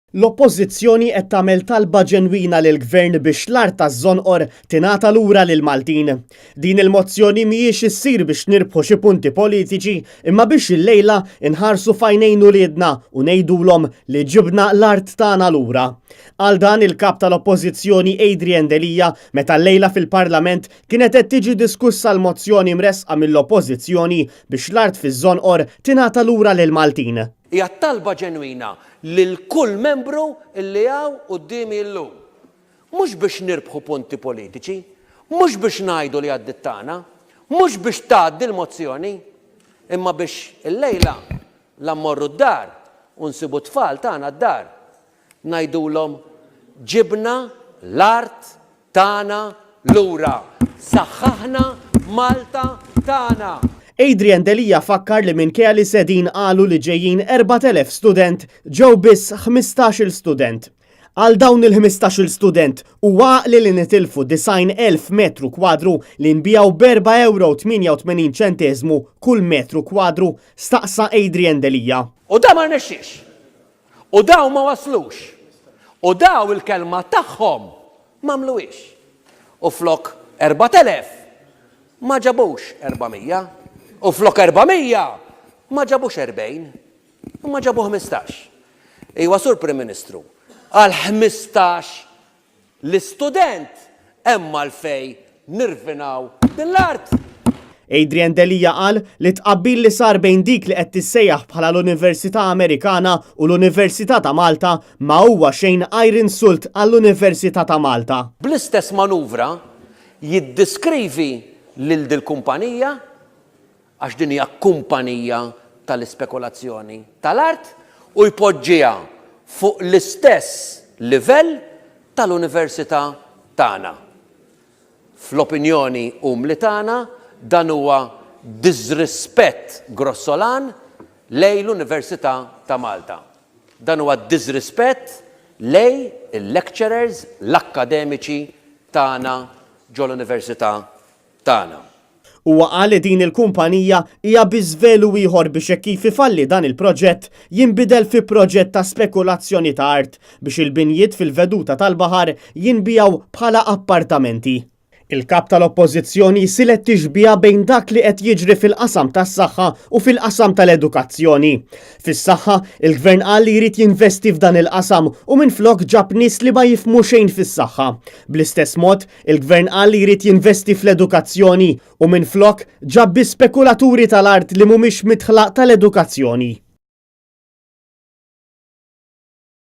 L-Oppożizzjoni qed tagħmel talba ġenwina lill-Gvern biex l-art taż-Żonqor tingħata lura lill-Maltin. Din il-mozzjoni mhijiex issir biex nirbħu xi punti politiċi imma biex illejla nħarsu f'għajnejn uliedna u ngħidulhom li ġibna l-art tagħna lura. Qal dan il-Kap tal-Oppożizzjoni Adrian Delia meta llejla fil-Parlament kienet qed tiġi diskussa l-mozzjoni mressqa mill-Oppożizzjoni biex l-art fiż-Żonqor tingħata lura lill-Maltin. Hija talba ġenwina lil kull membru li hawn quddiemi llum. Mhux biex nirbħu punti politiċi, mhux biex ngħidu li għaddiet tagħna, mhux biex tgħaddi l-mozzjoni, imma biex illejla la mmorru d-dar u nsibu t-tfal tagħna d-dar, ngħidulhom ġibna l-art tagħna lura. Saħħaħna Malta tagħna! Adrian Delia fakkar li minkejja li Sedin qalu li ġejjin 4,000 student, ġew biss 15-il student. Għal dawn il-15-il student, huwa għaqli li nitilfu 90,000 metru kwadru li nbiegħu b'erba' ewro u 88 ċenteżmu kull metru kwadru? staqsa Adrian Delia. U dan ma rnexxiex. U dawn ma waslux. U dawn il-kelma tagħhom m'għamluhiex. U flok 4,000 ma ġabux 400. U flok 400 ma ġabux 40, imma ġabu 15. Iwa Sur Prim Ministru, għal 15 L-istudent hemm għalfejn nirvinaw din l-art! Adrian Delia qal li t-tqabbil li sar bejn dik li qed tissejjaħ bħala l-Università Amerikana u l-Università ta' Malta ma huwa xejn għajr insult għall-Università ta' Malta. Bl-istess manuvra jiddiskrivi lil dil-kumpanija għax din hija kumpanija tal-ispekulazzjoni tal-art, u jpoġġiha fuq l-istess livell tal-università tagħna. Fl-opinjoni umli tagħna, dan huwa diżrispett grossolan lejn l-Università ta' Malta. Dan huwa diżrispett lejn il-lecturers, l-akkademiċi tagħna ġol-Università tagħna. Huwa qal li din il-kumpanija hija biss velu ieħor biex hekk kif ifalli dan il-proġett, jinbidel fi proġett ta' spekulazzjoni ta' art biex il-binjiet fil-veduta tal-baħar jinbiegħu bħala appartamenti. Il-Kap tal-Oppożizzjoni silet tixbiha bejn dak li qed jiġri fil-qasam tas-saħħa u fil-qasam tal-edukazzjoni. Fis-saħħa, il-Gvern qal li jrid jinvesti f'dan il-qasam u minflok ġab nies li ma jifhmu xejn fis-saħħa. Bl-istess mod, Il-Gvern qal li jrid jinvesti fl-edukazzjoni u minflok ġab biss spekulaturi tal-art li mhumiex midħla tal-edukazzjoni.